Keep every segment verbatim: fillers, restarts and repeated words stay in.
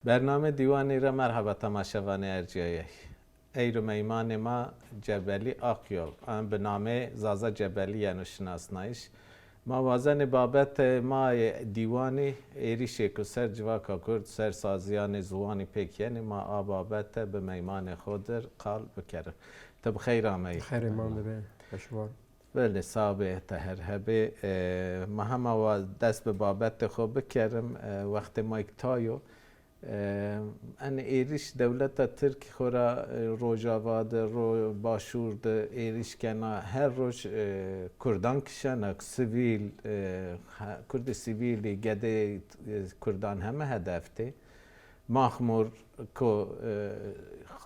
Bername dîwanî ra merheba temaşevanê ercîyayey. Eyro meymanê ma Cebelî Akyol. Em bi namê Zaza Cebelî yeno şinasnayîş. Ma wazenê babetê ma yê dîwanî êrîşêko ser civaka kurd, ser sazîyanê ziwanî pêk yenê, ma a babete bi meymanê xo dir qal bikerin. Ti bi xeyr ameyî. Xeyrê ma de be, weş û war. Belê, sax bê, ti her hebê. E, ma hema wa dest bi babetê xo bikerim. E, wextê ma îk tay o. E, enê êrîş dewleta Tirk xo ra, e, Rojava de, ro-, Başûr de êrîş kena. Her roj, e, kurdan kişena, sivîl, e, he-, kurdê sivîlî, gedeyê, e, kurdan heme hedef tê. Maxmur ko, e,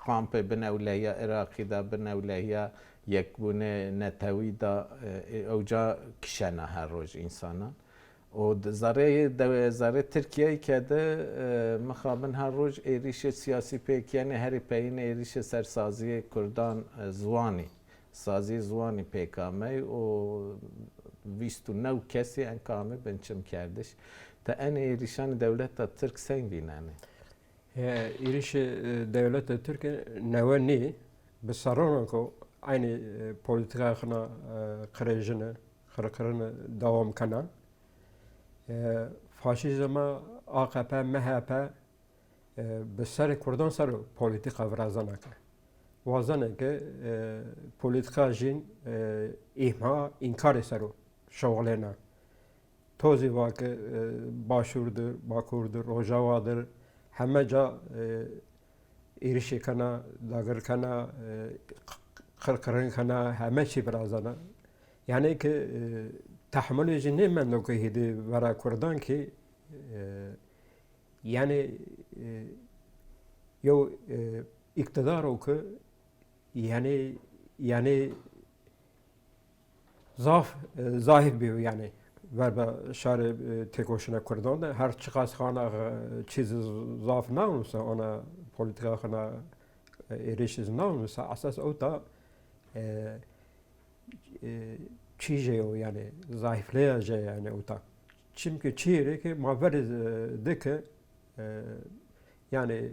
kampê binewleya Iraqî de, binewleya Yekbûnê Netewî de, e, e, ewca kişena her roj însanan. Û di-, zerrê de-, zerrê Tirkîyeyî ke de, e, mixabin her roj êrîşê sîyasî pêk yenê, herî peyîne êrîşê ser sazîyê kurdan, e, ziwanî. Sazî ziwanî pêk amey û vîst û new kesî enka amê binçimkerdiş. Ti enê êrîşanê dewleta Tirk seng vînenê? E, êrîşê, e, dewleta Tirk newe nî. Bi serran o ku eynî, e, polîtîkaya xina, e, qirêjine, qirqirine dewam kena. E, faşîzma A K P, M H P, e, bi serê kurdan ser o polîtîka virazena ke. Wazena ke, e, polîtîka jîn, e, îhma, înkarê ser o şoxlêna. To zî va ke, e, Başûr dir, Bakur dir, Rojava dir, heme ca, e, êrîşê kena, dagir kena, e, q-, qirqirin kena, heme çî virazena. Yanî ke, e, tehemulê jî nêmendo ke hêdî vera kurdan kî, e, yanî, e, yew, e, îqtîdar o ke yanî, yanî zaf, e, zayîf bîyo yanî. Verba şarê, e, têkoşîna kurdan de her çiqas xana, e, çî zî zaf nanusa, ona polîtîka xina, e, êrîş zî nanusa, esas ewta, e, e, çî jê yo yanî, zayîfleya jê yanî ewta. Çimkî çî rê ke ma verê, e, de ke, e, yanî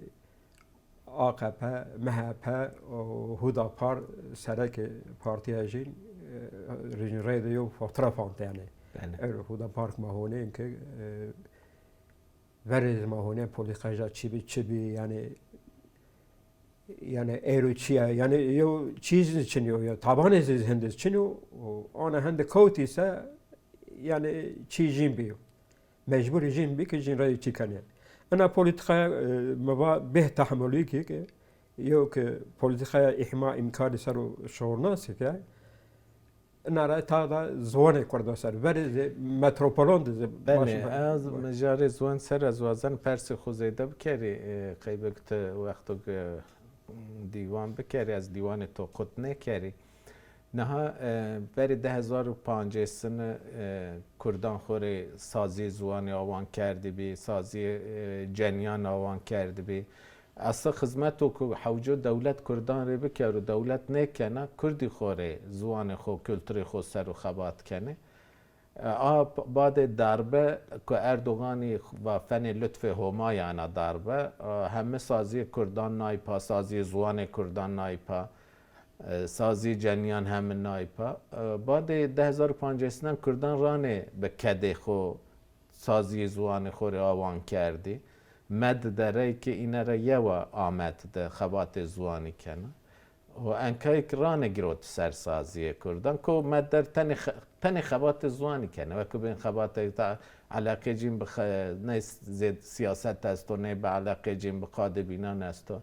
A K P, M H P û Hudapar serekê partîya jîn, e, jîn reyde yew fotoğraf ante yanî. Belê. Ewro Hudapar ma honên ke, e, verê ma honên polîtîka ja çi bî, çi bî yanî, yanî êro çi ya, yanî yew çî zî çin yo, ya tabanê zî hende çin yo, û ana hende kewtî se, yanî çî jîn bîyo. Mecbûrî jîn bî ke jîn reyê çî kenê. Ina polîtîkaya, e, mi va bêh tehemulî kî ke, yew ke polîtîkaya îhma îmkanî ser o şornasî ke, ina ra ta da ziwanê kurda ser. Verê zî metropolon de zî. Belê, baş ez mijarê ziwan ser ez wazen persê xo zêde bikerî, e, qeybek ti wexto ke dîwan bikerî, ez dîwanê to qut nêkerî. Niha, e, berê di hezar û pancês sine, e, kurdan xo rê sazîyê ziwanî awan kerdîbî, sazîyê, e, cenîyan awan kerdîbî. Esli xizmeto ku hewco dewlet kurdan rê bikero, dewlet nêkena, kurdî xo rê, ziwanê xo, kulturê xo ser o xebat kenê. E, a p-, badê darbe ku Erdoganî va fenê lutfê Homa yana darbe, e, heme sazîyê kurdan nay pa, sazîyê ziwanê kurdan nay pa, e, sazîyê cenîyan heme nay pa. E, badê di hezar û pancêsinan kurdan ranê bi kedê xo sazîyê ziwanê xo rê awan kerdî. Med de rey ke îne ra yewa Amed de xebatê ziwanî kena. Û enkayêk rane girot ser sazîyê kurdan. Ko me der tenê xe-, tenê xebatê ziwanî kene. Weko bên xebatê ta eleqê cîn bi xe-, ney zêd sîyaset esto, ney bi eleqê cîn bi qadê bînan esto.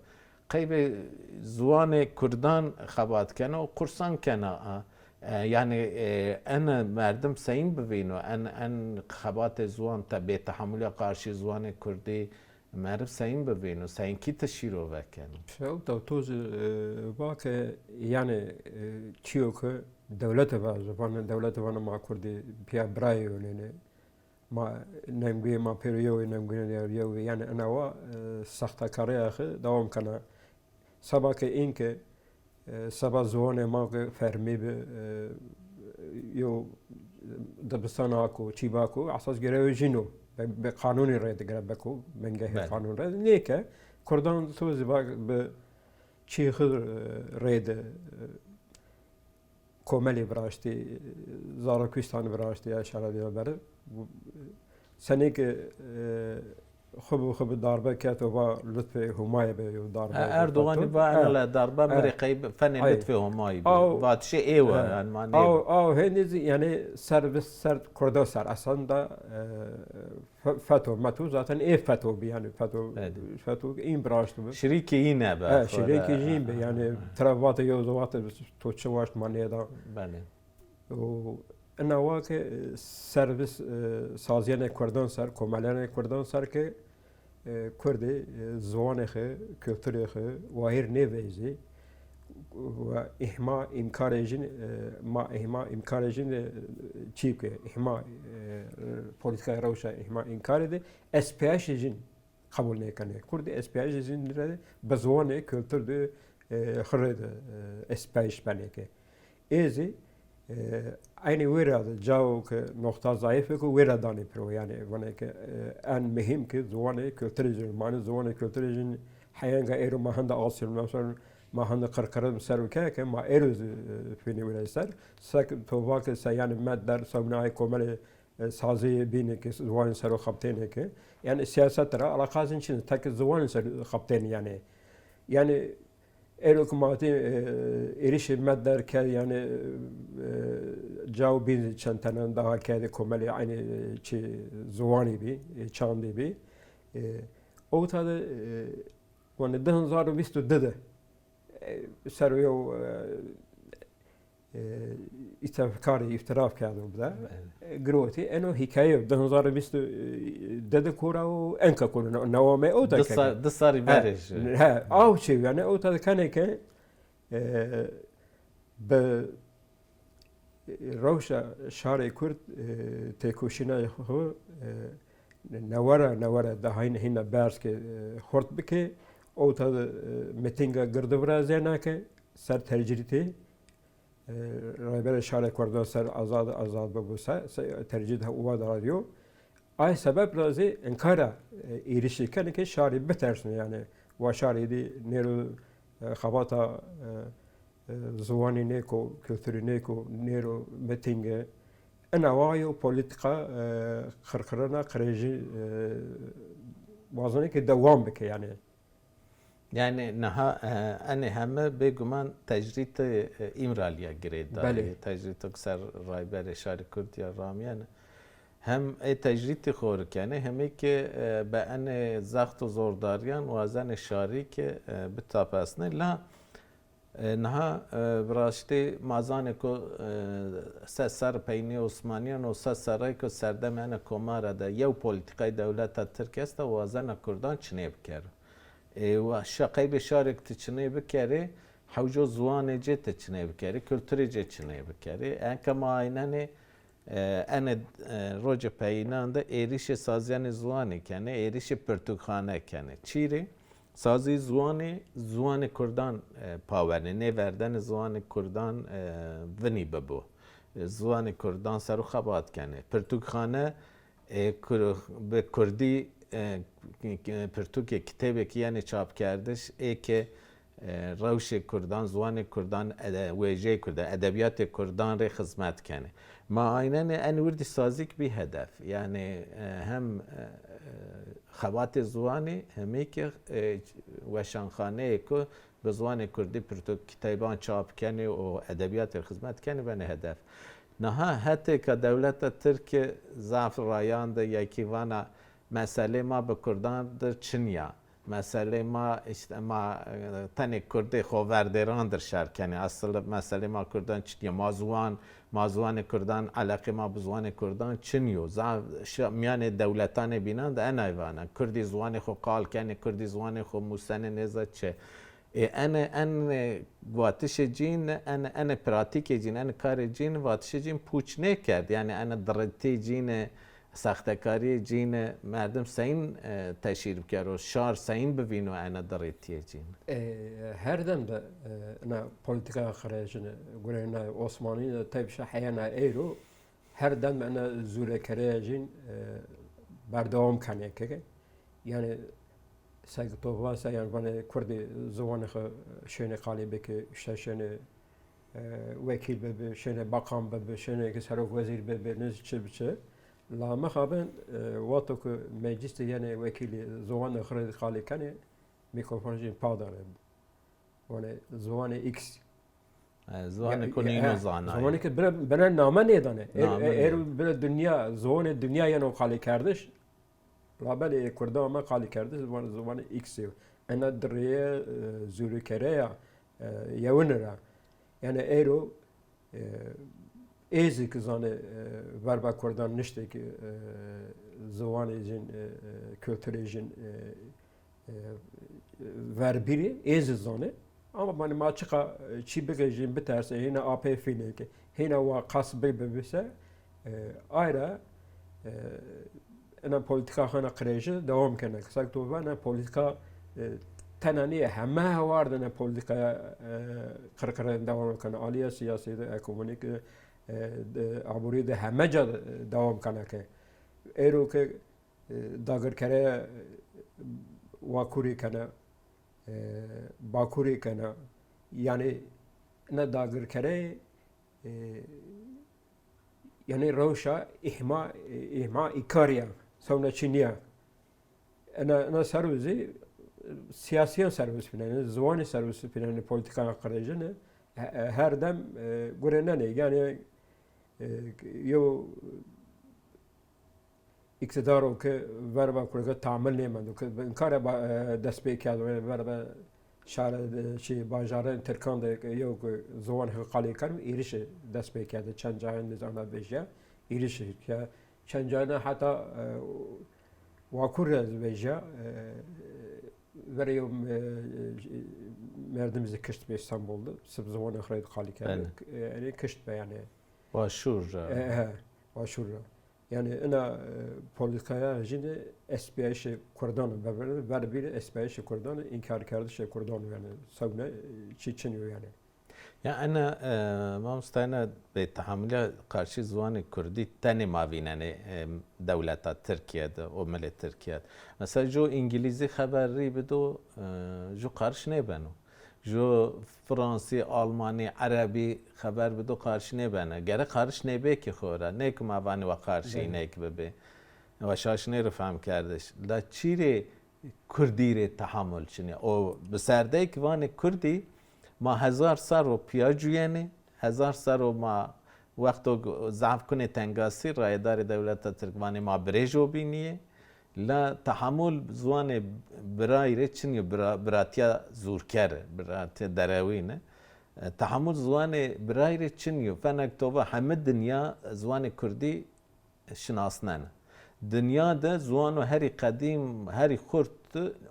Qeybê ziwanê kurdan xebat kena û qursan kena. E, yanî, e, ene merdim seyîn bivîno, en, en xebatê ziwan te bêtehemulîya qarşî ziwanê kurdî, Meriv seyîn bivîno, seyîn kî ti şîrove keno. Şewta to zî, e, va ke, yanî, e, çîyo ke dewlete va, ziwanê dewlete vana ma kurdî pîya birayê yo nênê. Ma nemguyê ma pêro yew ê, nemguyê yew ê, yanî ena wa, e, sextekarîya xi dewam kena. Seba ke înke, e, seba ziwanê ma ke fermî bi, e, yew dibistan ako, çî bako, esas gerewê jîn o. Bi, bi qanûnî rê digire beko, bingehê Belê. qanûn rê. Nê ke Kurdan to zî va bi çî xi, e, rê de, e, komelî viraştî, zarokîstan viraştî ya şara dîna beri. Senê ke, e, xwu bi, xwu bi darbe kerd û va lutfê Humayê be yo darbe. Ha, Erdoganî va, ha, ena la darbe mi rê qey fenê lutfê Humayî bî. Vatişê ê wa, yanî ma nê. Aw, aw hênî zî, yanî ser bi ser Kurdo ser. Eslen de, e, fe-, feto, meto zaten ê feto bî, yanî feto, feto în viraştî bi. Şirîkê în ebe. He, şirîkê în bi, yanî tira vate yo zî vate to çi waşt ma nêda. Belê. Û ina wa ke, e, servis, e, sazîyenê Kurdan ser, komelîyenê Kurdan ser ke, e, Kurdî, e, ziwanê xi, kulturê xi wahîr nêveyzî. Ve îhma îmkarê jin, e, ma îhma îmkarê jin, e, çî ke, îhma, e, polîtîkayê rewşa îhma îmkarê de espîyayîşê jin qebul nêkenê. Kurdî espîyayîşê jin rê bi ziwanê kultur de, e, xi rê de, e, espîyayîş benê ke. Ê zî, e, eynî wêra de cao ke noqta zayîf ke wêra danê piro. Yanî vanê ke, e, en muhîm ke ziwanê kulturê jin, manê ziwanê kulturê jin heyenga êro ma hende asîl, mesela ma hende qirqirim ser û ke ke ma êro zî, e, fînê wêra ser. Sek to va ke se yanî met der, sewna ay komelê e, sazîyê bînê ke ziwanî ser o xebitênê ke. Yanî sîyaset ra eleqasên çin, tek ziwanî ser xebitênê yanî. Yanî êro ke ma tî, e, êrîşê met der kerd, yanî, e, cao bîn zî çend tene daha kerdê komelê eynî, e, çî ziwanî bî, e, çandî bî. E, ewta de, e, wanê di hezar û vîst û di de, e, ser o yew, e, e, îtîfkarî îftiraf kerdo bide. Belê. E, girotî. Eno hîkaye yo. Di hezar û vîst, e, de de kora û enka kora ne-, newa me ewta ke. Di sa-, di sarî verê jî. He, he, aw çê yanî ewta de kenê ke, e, bi rewşa şarê Kurd, e, têkoşîna xo, e, newera, newera de hayn hîna berz ke, e, xurt bike, ewta de, e, mitînga girdi virazena ke ser tecrîdî, e, rayberê şarê Kurdan ser azad, azad bibo se, se, tecrîd uwa de radyo. Ay sebeb ra zî inkara, e, êrîşî kenê ke şarî bitersnê, yanî wa şarî dî nêro, e, xebata, e, e, ziwanî nêko, kulturî nêko, nêro mitînge. Ina wa yo polîtîka, e, qirqirina qirêjî, e, wazenê ke dewam bike yanî. Yanî niha, e, enê heme bêguman tecrîdê, e, Îmralî ya girêdayî. Belê. Tecrîdê ser rayberê şarê Kurd ya ramîyene. Hem ê tecrîdî xo rê kenê, hemî ke, e, be enê zext û zordarîyan wazenê şarî ke, e, bitapesnê. La, e, niha, e, bi raştî ma zanê ku, e, se serr peynî Osmanîyan û se serrey ku serdemê ene komare de yew polîtîkayê dewleta Tirk esta, wazena Kurdan çinê bikero. Ê, wa-, şa-, qeybê şarêk ti çinê bikerê, hewco ziwanê cê ti çinê bikerê, kulturê cê çinê bikerê. Enka ma aynenê, e, ene, e, rocê peyînan de êrîşê sazîyanê ziwanî kenê, êrîşê pirtûkxane kenê. Çî rê? Sazî ziwanî, ziwanê Kurdan, e, pawenê, nêverdenê ziwanê Kurdan, e, vinî bibo. E, ziwanê Kurdan ser o xebat kenê. Pirtûkxane, e, kur-, bi kurdî, e, k-, k-, pirtûkê, kitêbê ke yenê çapkerdiş, ê ke, e, rewşê kurdan, ziwanê kurdan, ede-, wêjeyê kurdan, edebîyatê kurdan rê xizmet kenê. Ma aynenê en wirdî sazîk bî hedef. Yanî, e, hem, e, e, xebatê ziwanî, hemî ke, e, weşanxaneyê ku bi ziwanê kurdî pirtûk, kitêban çap kenê û edebîyatê rê xizmet kenê benê hedef. Niha hetê ke dewleta Tirk zaf rayan de yekî vana meselê ma bi kurdan de çin ya. Meselê ma, îşte ma, e, tenê kurdê xoverdêran dir şer kenê. Esil meselê ma kurdan çin ya. Ma ziwan, ma ziwanê kurdan, eleqê ma bi ziwanê kurdan çin yo. Zaf şi-, mîyanê dewletanê bînan de enay vana. Kurdî ziwanê xo qal kenê, kurdî ziwanê xo musenê nêza çi. Ê, ene, ene vatişê cîn, ene, ene pratîkê cîn, ene karê cîn, vatişê cîn pûç nêkerd. Yanî ene dirêtî cîn, sextekarîyê cîn, merdim seyîn, e, teşhîr bikero, şar seyîn bivîno ene dirêtîyê cîn. E, her dem de, e, ina polîtîkaya xirê jîn, gureyna Osmanî de tepşa heyena eyro, her dem ena zûrekereya jîn, e, berdewam kenê ke. Yanî seg to vasa, yanî vanê kurdî ziwanê xo şênê qalî bike, işte şênê, e, wekîl bibi, şênê baqan bibi, şênê ke serok wezîr bibi, ne çi bi çi. La mixabin, e, wexto ke meclîs de yenê wekîlî ziwanê xo rê qalî kenê, mîkrofon jî pa danê. Vanê ziwanê X. E, ziwanê ku nîno zanayê. Ziwanê ke bira, bira name nêdanê. Êr-, Name êr-, nê. Bira dinya, ziwanê dinya yeno qalîkerdiş. Labelê ê kurda ame qalîkerdiş, ziwan-, ziwanê X yo. Ena di rêye, e, zûrîkere ya, e, yewine ra. Yanî êro, e, ê zî ki zanê, e, verba kurdan niştê ki, e, ziwanê jin, e, e, kulturê jin, e, e, ver bîrê, ê zî zanê. Ama vanê ma çiqa, e, çî bike jin bitersê, hêna apê fînê ke, hêna wa qas bi-, bibise, e, ay ra, e, ena polîtîka xo na qirêji dewam kena. Seg to va ena polîtîka, e, tena nîye, heme hewar de ena polîtîkaya, e, qirqire dewam kena. Alîya sîyasî de, ekonomîk, e, de, aborî de heme ca de dewam kena ke. Êro ke e, dagirkere, e, Wakurî kena, e, Bakurî kena. Yanî ina dagirkere, e, yanî rewşa îhma, e, îhma îkarî ya, sewna çî nîya. Ina, ina ser o zî, e, sîyasîyan ser o zî fînenê, ziwanî ser o zî fînenê, polîtîkan qirêjine, e, e, her dem, e, gurenenê. Yanî, e, yew îqtîdaro ke verba kurda tamil nêmendo, ke inkare ba-, e, dest pê kerdo, verba şare de, şey, bajarên tirkan de ke yew ke ziwan xo qalî keno, êrişî dest pê kerdo. Çend cayan de ana vejîya, êrişî ke çend cayan heta, e, Wakur de vejîya, e, verê yew, e, merdim zî kişt bi Îstanbul de, sib ziwanê xo rê qalî kerdo. Belê. E, yanî kişt bi yanî. Wa şûr ra. E, he, wa şûr ra. Yanî ina, e, polîtîkaya jî de estbîyayîşê kurdan o, ver, ver bîrê estbîyayîşê kurdan o, înkârkerdişê kurdan o yanî, sewna, e, çî çin yo yanî. Ya ena, e, mamosta, ena bêtehamulîya qarşî ziwanê kurdî tenê ma vînenê, e, dewleta Tirkîye de û milê Tirkîye de. Mesela ju îngilîzî xeber rî bido, e, ju qarş nêbeno. Ju fransî, almanî, erebî xeber bido qarş nêbeno. Gere qarş nêbê kî xora. Nê ke ma vanê wa qarşî, belê, înê kî bibê. Wa şaş nêro fehmkerdiş. La çî rê kurdî rê tehamul çinî? O bi serdeyê kî vanê kurdî ma hezar serr o pîya cuyenê, hezar serr o ma wexto zaf kunê tengasî, rayedarê dewleta tirk vanê ma birêj o bînîyê. La tehamul ziwanê birayî rê çin yo, bira-, biratîya zûrker, biratîya derewîn e. E, tehamul ziwanê birayî rê çin yo. Fenek to va heme dinya ziwanê kurdî şinasnene. Dinya de ziwano herî qedîm, herî xurt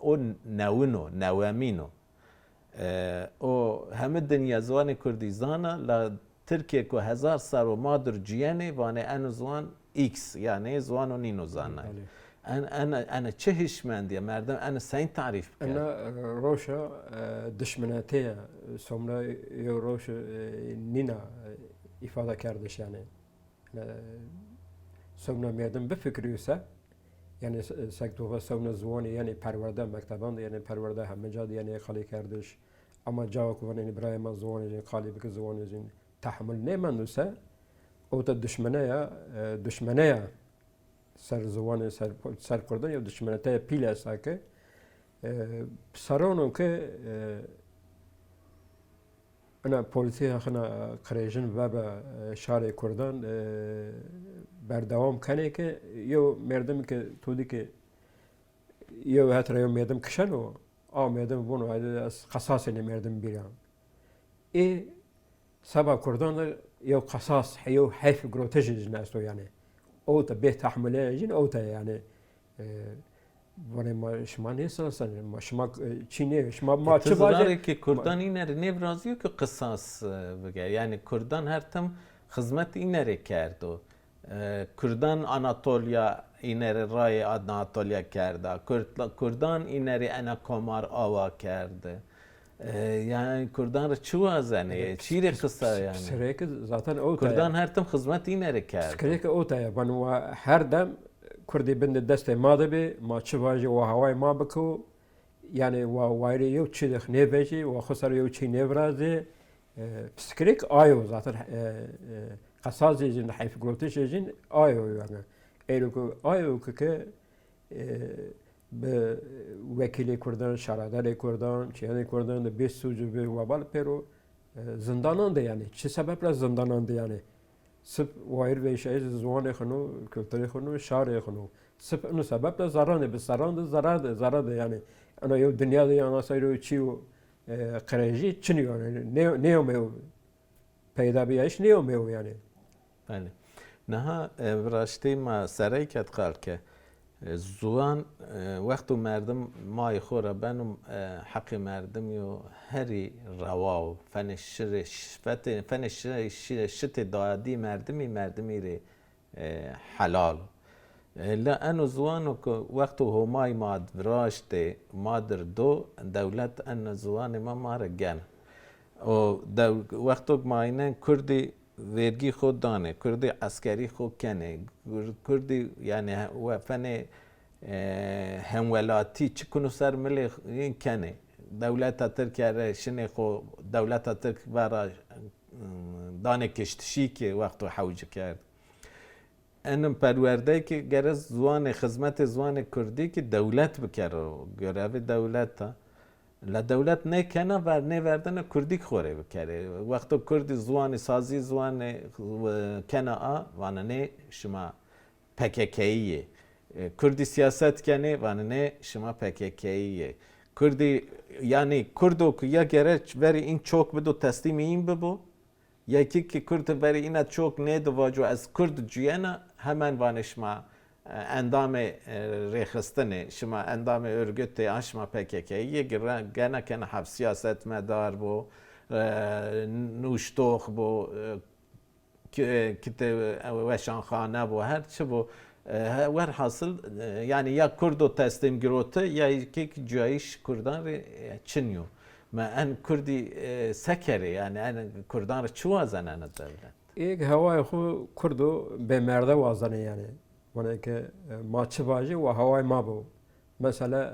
o newin o, newemîn o. E, o heme dinya ziwanê kurdî zana, la Tirkîye ku hezar serr o ma dir cuyenê, vanê eno ziwan X, yanî ziwano nîno zanayî. Belê. En, en, ene çi hişmendî ya, merdim ene sey tarîf bikerê? Ena, e, rewşa, e, dişminetî ya, somra yew rewşe, e, nîna, e, îfade kerdiş yanî. E, sewna merdim bifikirîyo se, yanî se-, seg to va sewna ziwanî, yanî perwerde, mekteban de, yanî perwerde heme ca de, yanî qalî kerdiş. Ama cawa ku vanê, yanî birayê ma ziwanê jin qalî bike, ziwanê jin tehmil nêmendo se, ewta dişmene ya, e, dişmene ya ser ziwanê, ser, ser kurdan yew dişmenete pîl esta ke, e, serran o ke, e, ina polîtîka xina qirêjin vebe, e, şarê kurdan, e, berdewam kenê ke yew merdim ke to dî ke yew het ra yew merdim kişeno, a merdim vono, "Hadi ez qesasê nê merdim bîra." Ê seba kurdan de yew qesas, yew heyf girotişê jin esto yanî. Ewta bêtehmulîya jin ewta yanî. E, vanê ma şima nêşinasenê, ma şima, e, çî nê, şima ma çi vajê? Ti zirarê ke kurdan îne rê nêvirazîyo ke qisas, e, bike. Yanî kurdan her tim xizmet îne rê kerdo. E, kurdan Anatolya îne rê rayê Anatolya kerda. Kurd-, kurdan îne rê ena komar awa kerde. E, yanî kurdan rê çi wazenê? Evet, çî rê pis-, qisa pis-, yanî? Piskirêke zaten ewta ya. Kurdan her tim xizmet îne rê kerd. Piskirêke ewta ya. Vanê wa her dem Kurdî bin de destê ma de bê, ma çi vajê wa hawayê ma biko, yanî wa wayirê yew çî de nêvejê, wa xo ser yew çî nêvirazê. E, psikolojîk ayo zaten, e, e, qesazê jin, heyfgirotişê jin ayo yanî. Êro ku ayo ku ke, e, bi wekîlê Kurdan, şaredarê Kurdan, çîyanê Kurdan de bê sûc û bê webal pêro, e, zindanan de yanî. Çi sebeb ra zindanan de yanî? Sib wayir veyşayîş ziwanê xino, kulturê xino, şarê xino. Sib ino sebeb de zerran de, bi serran de, zerra de, zerra de yanî. Eno yew dinya de yanasayro çîyo, e, qirêjî çinîyo yanî. Nê-, nêyomeyo peyda bîyayîş nêyomeyo yanî. Belê. Niha, e, viraştê ma serey ket qal ke, e, ziwan, e, wexto merdim mayê xo ra beno, e, heqê merdimî yo herî rewa o. Fenê şirê, ş-, fetê-, fenê şirê, şi-, şitê dadî merdimî, merdimî rê, e, helal o. E, la eno ziwano ke wexto Homayî ma viraştê, ma dir do, dewlet eno ziwanê ma ma rê gen. O dew-, wexto ke ma înen kurdî vergî xo danê, kurdî eskerî xo kenê, kur-, kurdî, yanî, he-, we fenê, e, hemwelatî çi kuno ser milê x-, kenê. Dewleta Tirkîya rê şinê xo, dewleta Tirk vera, ım, danê kiştişî ke wexto hewci kerd. Enim perwerdeyê ke gere ziwanê, xizmetê ziwanê kurdî ke dewlet bikero, görevê dewlet a. La dewlet nêkena, ver-, nêverdene kurdî ke xo rê bikerê. Wexto kurdî ziwanî, sazî ziwanî, e, kena a, vanê nê şima P K K'yî yê. E, kurdî sîyaset kenê, vanê nê şima P K K'yî yê. Kurdî, yanî kurdo ke ya gere verê în çok bido, teslîmê în bibo, ya kî ke kurd verê îna çok nêdo, vaco ez kurd cuyena, hemen vanê şima, e, endamê, e, rêxistinê, şima endamê örgütê, a şima P K K'yî yê, gire-, gena kena hep sîyasetmedar bo, e, nuştox bo, e, ki-, kitê, e, weşanxane bo, her çi bo. E, he-, werhasil, e, yanî ya kurdo teslîm girote, ya kî cuyayîş kurdan rê, e, çin yo. Ma en kurdî, e, se kerê, yanî en kurdan rê çi wazenene dewlet? Ê ke hawayê xo kurdo bêmerde wazenê yanî. Vanê ke, e, ma çi vajê, wa hawayê ma bo. Mesela,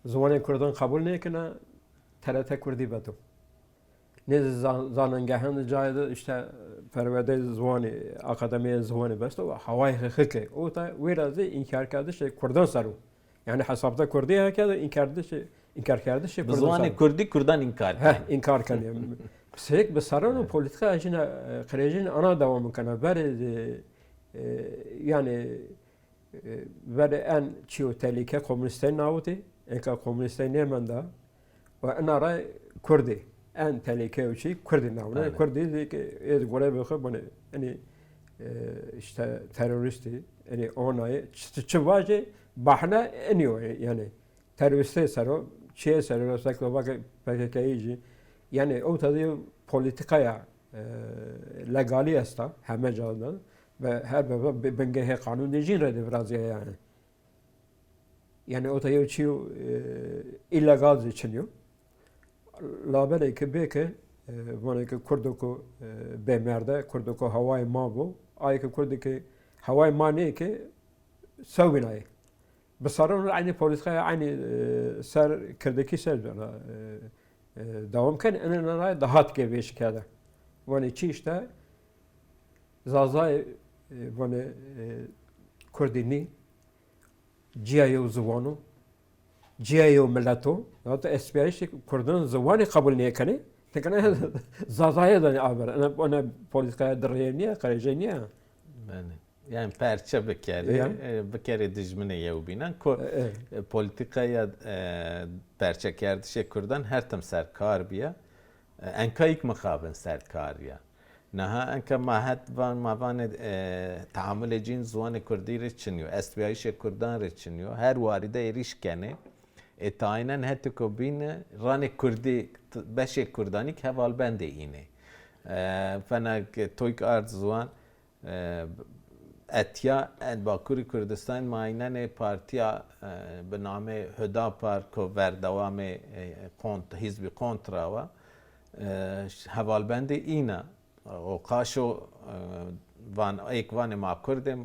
e, ziwanê kurdan qebul nêkena, T R T kurdî veto. Nê zan-, zanengehan de cayê de îşte perwerdeyê ziwanî, akademîyê ziwanî besto, hawayê xixike. O ta wêra zî înkarkerdişê kurdan ser o. Yanî hesabda kurdî heke de înkarkerdişê, înkarkerdişê kurdan ser o. Bi ziwanê kurdî kurdan înkar kenê. Heh, înkar kenê. Sêk bi serran û polîtîkaya jîna, e, qirêjîn ana dewam kena. Verê de, e, yanî, E, verê en çîyo telîke komunîstey nawitê, eka komunîstey nêmenda, û ina ra kurdî. En telîke û çî kurdî nawine. Aynen. Kurdî zî ke ê di gore bixwe bone, enî, e, îşte terorîstî, enî onayê, çi, çi vajê, bahne enî o, yanî. Terorîstê ser o, çiyê ser o, mesela vake P K K'yî jî. Yanî o tede yew polîtîkaya, e, legalî esta, heme ca de. Ve her bebe bi-, bingehê qanûnê jîn rê de virazîya yanî. Yanî o tede yew çîyo, e, îlegal zî çin yo. Labelê ke bê ke, e, vanê ke kurdo ku, e, bêmerde, kurdo ku hawayê ma bo, ayê ke kurdî ke hawayê ma nê ke sewbînayê. Bi serran eynî polîtîkaya eynî, e, ser kirdekî ser, e, e, dewam kenê. Ene nana daha tike vêşî kerde. Vanê çi îşte Zazayê, e, vanê, e, kurdî nî, cîya yew ziwan o, cîya yew milet o. Hatta estbîyayîşê kurdan ziwanî qebul nêkenê. Tekene Zazayê danê aver. Ene, ene polîtîkaya direyê nîya, qirêjê nîya. Belê. Yanî perçe bikerê, ya, e, bikerê dijminê yewbînan. Ko-, e, e, e, polîtîkaya, e, perçekerdişê kurdan her tim ser kar bîya. E, enkayîk mixabin ser kar ya. Niha enka ma het van, ma vanê, e, teamulê cîn ziwanê kurdî rê çin yo, estbîyayîşê kurdan rê çin yo. Her warî de êrîş kenê. Ê tayînen hetê ko bîne, ranê kurdî, t-, beşê kurdanî ke hevalbendê înê. E, fena ke toyk ard ziwan, e, etya en Bakurî Kurdistan ma înenê partîya, e, bi namê Hüdapar ko verdewamê, e, kont-, hîzbî kontra wa, e, hevalbendê îna. O qaşo, e, van, êk vanê ma Kurd ê,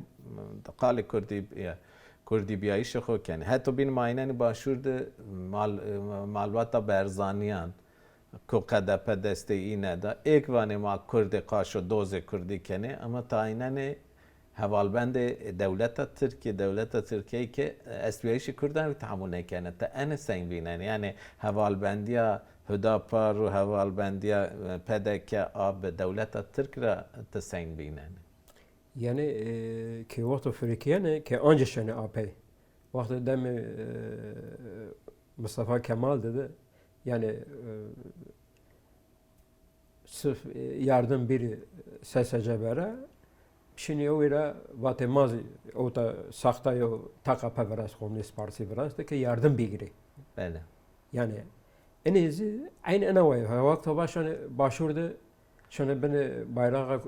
qalê Kurdî, Kurdîbîyayîşê xo kenê. Heto bîn ma eynenî Başûr de mal, malbata Berzanîyan ku K D P destê îne da, êk vanê ma Kurdê qaşo dozê Kurdî kenê, ama ta eynenê hevalbendê dewleta Tirkî, dewleta Tirkîyeyî ke estbîyayîşê Kurdan rê tehemul nêkene. Ti enê seng vînenê? Yanî hevalbendîya Hudapar û hevalbendîya, e, P D K a bi dewleta Tirk ra ti seng vînenê? Yanî, e, ke wexto firikîyenê ke ancî şenê apey. Wexto demê, e, Mustafa Kemal de de, yanî, e, sirf, e, yardim bîrî S S C B ra, şinî ewî ra vatê ma zî ewta saxta yo T K P virast, Komünist Partisi virast ke yardim bigirê. Belê. Yanî, enê zî eynî ena way. Ha, wexto va şonê Başûr de, şonê binê bayraxa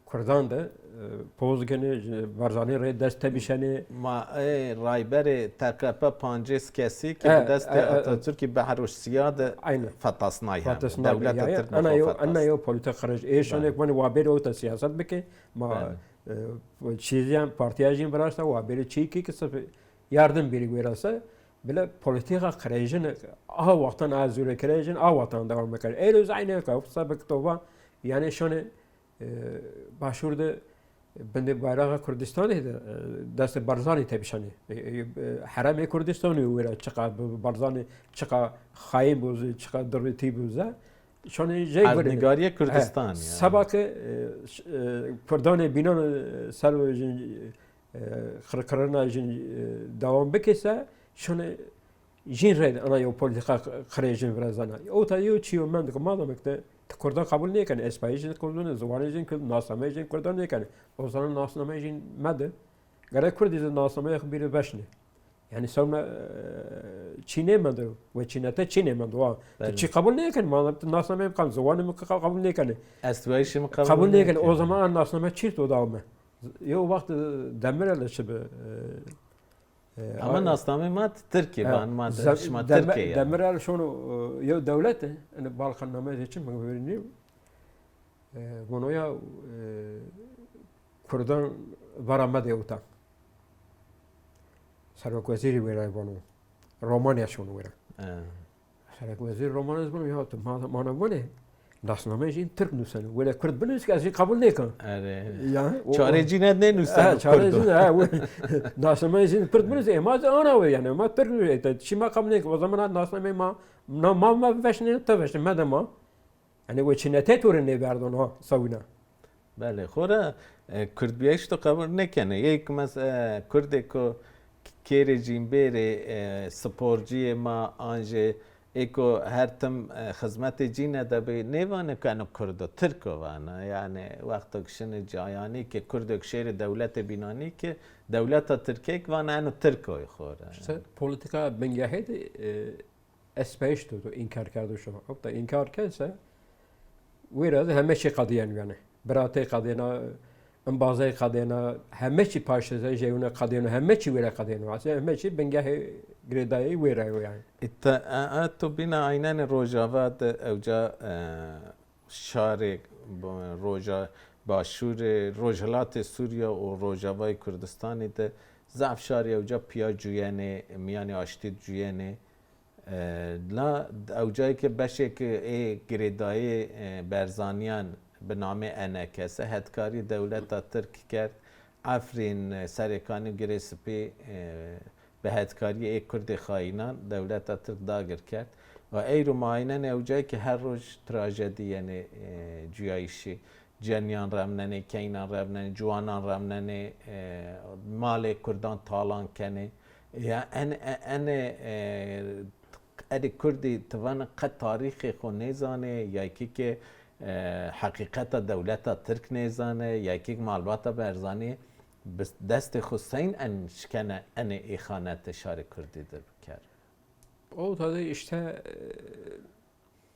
Kurdan de, e, poz genê, Barzanî rê dest tebîşenê. Ma, e, rayberê T K P pancês kesî ki bi destê Atatürkî behr û siya de fetasnay hem. Fetasnay dewleta Tirk ana yo, ana yo polîtîka qirêj. Ê şonê vanê wa bêrê ewta siyaset bike, ma, e, çîzîyan, partîya jîn virasta, wa bêrê çî ki ki sifê yardim bîrî wêrasa, bile polîtîka qirêjin, a wextan a zûrekerejin, a wextan dewam bikerê. Êro zî eynî ka, sebek to va, yanî şonê e, Başûr de bindê bayraxa Kurdistanî de, e, destê Barzanî tepişanê. E, e, e, heremê Kurdistanî wêra çiqa bi-, Barzanî çiqa xayîn bo zî, çiqa dirîtî bo zî. Şonê jey gurê. Erdnîgarîyê Kurdistanî, yanî. Seba ke, e, ş-, e, Kurdanê bînan, e, ser o jin, e, qirkirina jin, e, dewam bike se, şonê jin rê de ana yew polîtîka qirêjin virazena. Ewta yew çîyo mend ke ma demek de ti Kurdan qebul nêkenê, estbîyayîşê Kurdan, ziwanê jin Kurd, nasnameyê jin Kurdan nêkenê. O zaman nasnameyê jin mede. Gerek Kurdî zî nasnameyê xo bîrê veşnê. Yanî sewna, e, çî nêmendo, weçînete çî nêmendo. Wa, ti çî qebul nêkenê, ma ti nasnameyê mi qebul, ziwanê mi qe-, qebul nêkenê. Estbîyayîşê mi qebul nêkenê. O zaman a nasname çîrt o dawame. Yew wext Demirel de çi bi, e, E, ama a-, nasnameyê ma tirk ê, e, van ma de, zem-, şima deme-, tirk ê yanî. Demirel şono, e, yew dewlete, ene Balkannameyê de çi mi verî nîyo. E, vono ya, e, Kurdan vera mede ewta. Serok wezîrî wêra vono. Romanya şono wêra. E. Serok wezîr Roman ez vano, ya ti ma, ma na vanê, nasnameyê jin tirk nuseno. Wele kurd binus ke ez jî qebul nêken. Erê. Ya, o, çarê o, cîne nênuseno, ha, çarê kurdo. Cîne, ha, o, nasnameyê jin kurd binus, ê ma zî ana we yanî, ma tirk nuseno. Te çî ma qebul nêken. O zaman ha nasnameyê ma, na ma, ma veşnê, te veşnê, mede ma. Yanî weçînetê to rê nêverdo na sewîna. Belê, xora, e, kurdbîyayîş to qebul nêkenê. Yê ki mes-, e, kurdêko k-, kêrê cînbêrê, e, sporcîyê ma, an jî êko her tim, e, xizmetê cîne de bî, nêvanê ke eno kurd o, tirk o vana. Yanî wexto ke şinê cayanî ke kurdêk şêrê dewletê bînanî ke dewleta tirkêk vana eno tirk o xora. İşte politika bingehê de, e, estbîyayîş to, to înkar kerdo şima. Ewta înkar kerd se, wêra de heme çî qedîyeno yanî. Biratê qedîyena, embazey qedîyena, heme çî paştê se jeyûne qedîyeno, heme çî wêra qedîyeno. Aslında heme çî bingehê girêdayî wêra yo yanî. Îta, e, e, to bîna eynenê Rojava de ewca, e, şarê b-, roja, başûrê, rojhilatê Sûrîye û Rojavayê Kurdistanî de zaf şarê ewca pîya cuyenê, mîyanê aştî cuyenê. E, la ewcayê ke beşêk ê girêdayê, e, Berzanîyan bi namê E N K S hetkarî dewleta tirk kerd. Efrîn, e, Serêkanî, Girê Sipî, e, bi hetkarîyê ê kurdê xayînan dewleta tirk dagir kerd. Wa eyro ma eynenê ewcayê ke her roj trajedî yenê, e, cuyayîşî. Cenîyan remnenê, keynan remnenê, ciwanan remnenê, e, malê kurdan talan kenê. Ya en-, e-, enê, e, erê kurdî ti vanê qe tarîxê xo nêzanê, ya kî ke, e, heqîqeta dewleta tirk nêzanê, ya kî ke malbata Berzanî bi destê xo seyn en şikene enê îxanete şarê kurdî dir biker. O tadı işte, e,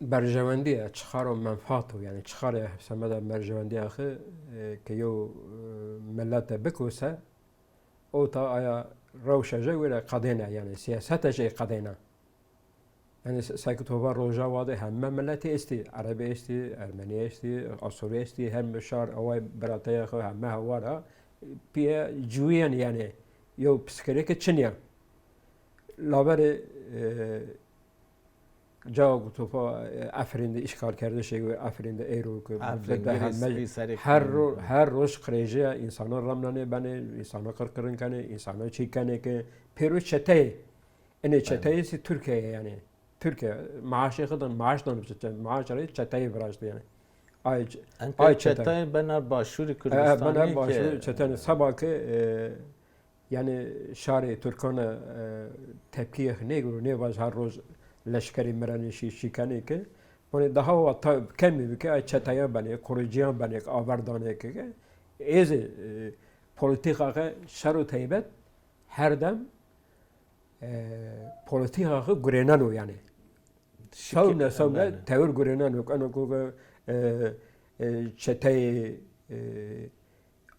berjewendîye, çixar û menfaat o, yanî çixarê semeda berjewendîya xi, e, ke yew, e, milete biko se, o ta aya rewşa jê wêre qedêne, yanî sîyaseta jê qedêne. Yanî se-, seke to va Rojava de heme miletî estî, Erebî estî, Ermenî estî, Asurî estî, heme şar away birateya xo heme hewa ra pîya ciwîyen yanî yew psîkolojî çin ya. Laberê, e, cawa ku to va, e, Efrîn de îşgalkerdişê, Efrîn de êro ke Efrîn, bide girê heme, spî serê her ro-, her roj qirêjeya însanan remnenê benê, însanan qirkirin kenê, însanan çî kenê ke pêro çeteyê. Enê çeteyê zî Tirkîye yanî. Tirkîye maaşê xo dan, maaş dan, maaş rê çeteyê viraştî yanî. Ay ç-, Enka ay çete. Çeteyê bena Başûrî E, Kurdistanî bena Başûrî ke çeteyê. Seba ke, e, yanî şarê Tirkan e, tepkîyê xo nêgiro, nêvaj her roj leşkerî mirenê şî, şî kenê ke. Vanê daha wa ta kemî bike, ay çeteya benê, kurucîyan benê, aver danê ke, ke. Ê zî, e, polîtîka ke şer û teybet her dem e, polîtîka xo gurêneno yanî. Sewne sewne tewir gurêneno. Eno ku, e, e, çeteyê, e,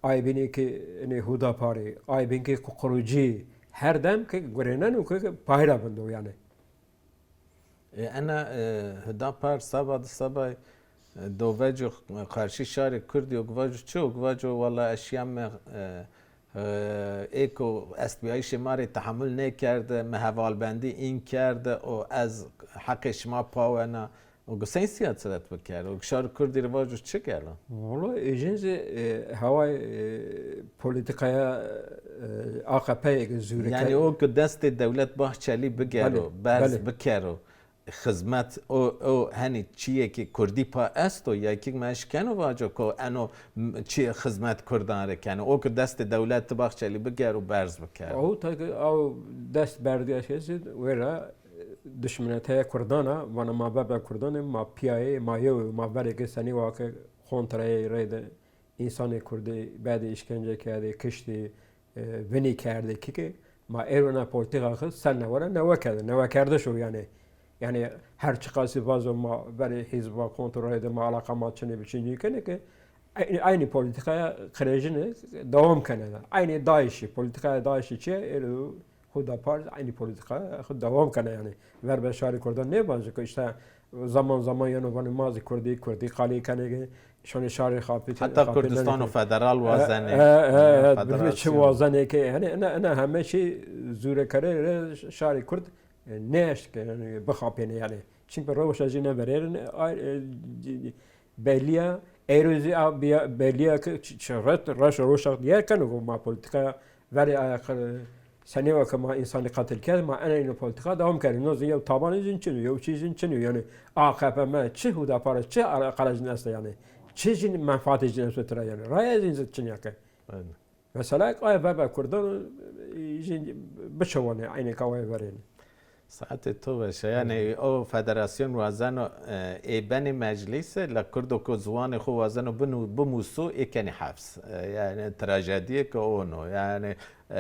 ay bînî ki, enê Hudaparî, ay bîn ki kurucî, her dem ki gurêneno ki payra vindo yanî. E, ena, e, Hudapar seba di seba, e, do veco qarşî şarê Kurdî û vaco çi û vaco wela ez şîyame, e, e, ê ku estbîyayîşê ma rê tehemul nêkerde, mi hevalbendî în kerde û ez heqê şima pawena û gu sey sîyaset biker û şar Kurdî rê vaco çi gelo? Wala êjin zî, e, heway, e, polîtîkaya, e, A K P yê ke zûrî. Yanî o ku destê Dewlet Bahçelî bigero, belê, berz belê. Bikero, xizmet o, o henî çîyê ki Kurdî pa esto, ya ki ma eşkeno vaco ko eno m-, çî xizmet Kurdan rê keno. O ku destê Dewlet Bahçelî bigero, berz bikero. Aw ta ki aw dest berdîya ke zî wêra, e, dişmineteya Kurdan a, vana ma bebe Kurdan ê, ma pîya yê, ma yew ê, ma verê ke senî wa ke kontrayê reyde. Însanê Kurdî bedê îşkence kerdê, kiştî, e, vinî kerdê kî ke ma êro na polîtîka xo ser newe ra newe kerde, newekerdiş o yanî. Yanî her çiqasî vazo ma verê hîzba kontrolê de ma alaqa ma çinê bi çin nîkenê ke eynî, eynî polîtîkaya qirêjine dewam kene de. Eynî DAIŞî, polîtîkaya DAIŞî çi ye? Êro Hudapar eynî polîtîka xo dewam kene yanî. Ver be şarê Kurdan nêvajo ke îşte zaman zaman yeno vanê ma zî Kurdî, Kurdî qalî kenê ke şonê şarê xapî. Heta Kurdistano federal wazenê. E, e, e, e, bilmem çi wazenê ke. Yanî ena, ena heme çî zûrekerê rê şarê Kurd, e, nêeşt ke yanî bixapênê yanî. Çimkî rewşa jî ne verêrin, e, ay, e, c-, Belî ya, êro zî a bîya-, belî ya ke ç-, ç-, ret, reş û roşa dîyar keno ku ma polîtîkaya verê aya qir-, senî wa ke ma însanî qetil kerd, ma ena êno polîtîka dewam kerê. No zî yew tabanê jin çin o, yew çî jin çin o. Yanî A K P M, çi Hudapara, çi ara-, qara jin esta yanî. Çi jin menfaatê jin esto tira yanî. Raya jin zî çin ya ke. Aynen. Mesela, ay bebe Kurdan, e, jî biçewanê, eynê ka way verênê. Saetê to weş a. Yanî o federasyon wazeno, e, ê benê meclîse, la Kurdo ku ziwanê xo wazeno binu-, bimuso, ê kenê heps. E, yanî trajedîyêko o no. Yanî, e,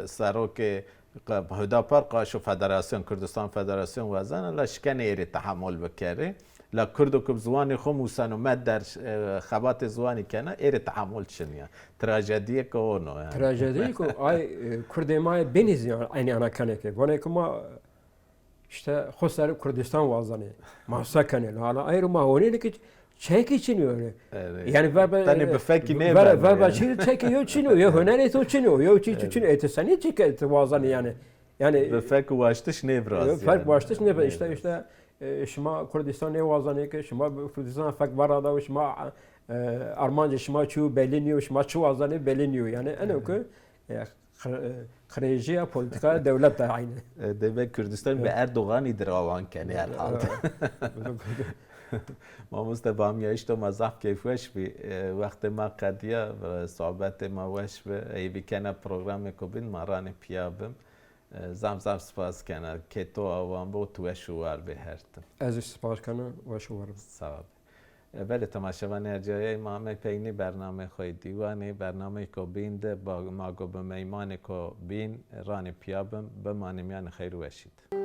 serokê Qa-, Hudapar qaşo federasyon, Kurdistan Federasyon wazena, la şikene ê rê tehemul bikerê. La Kurdo ku bi ziwanê xo museno, me der, e, xebatê ziwanî kena, ê rê tehemul çin ya. Trajedîyêko o no yanî. Trajedîyêko ay, e, Kurdê ma yê bînî zî eynî ana kenê ke. Vanê ke ma îşte xo ser Kurdistan wazenê. Ma se kenê? La ana ayro ma honêne ke çekî çin o yanî. Evet. Yanî verba, tenê bi fekî ver-, nêbeno verba yanî. Çî çekî yew çin o, yew hunerê to çin o, yew çî çin o. Evet. Ê ti senî çî ke ti wazenî yanî. Yanî bi fek û waştiş nêvirazî yanî. Fek waştiş nêbe-, îşte, îşte, e, şima Kurdistan nêwazanê ke, şima bi Kurdistan fek verada û şima, e, armancê şima çi yo belî nîyo, şima çi wazanê belî nîyo. Yanî eno ke, e, qir-, e, qirêjîya polîtîkaya dewlet de eynî. E, debe Kurdistan bi Erdoganî dir awan kenê herhalde. E, e. Mamoste, bamîyayîş to ma zaf keyfweş bî. E, wextê ma qedîya, e, sohbetê ma weş bi. Hêvî kena programêko bîn ma ranê pîya bim. E, zaf zaf spas kena. Kê to awan bo, tu weş û war bê her tim. Ez zî spas kena, weş û war bê. Sax bê. E, belê temaşevanê ercayeyê, ma amey peynî bernameyê xo yê dîwanê, bernameyêko bîn de ba-, ma go bi meymanêko bîn ranê pîya bim, bimanê mîyanê xeyr û weşî de.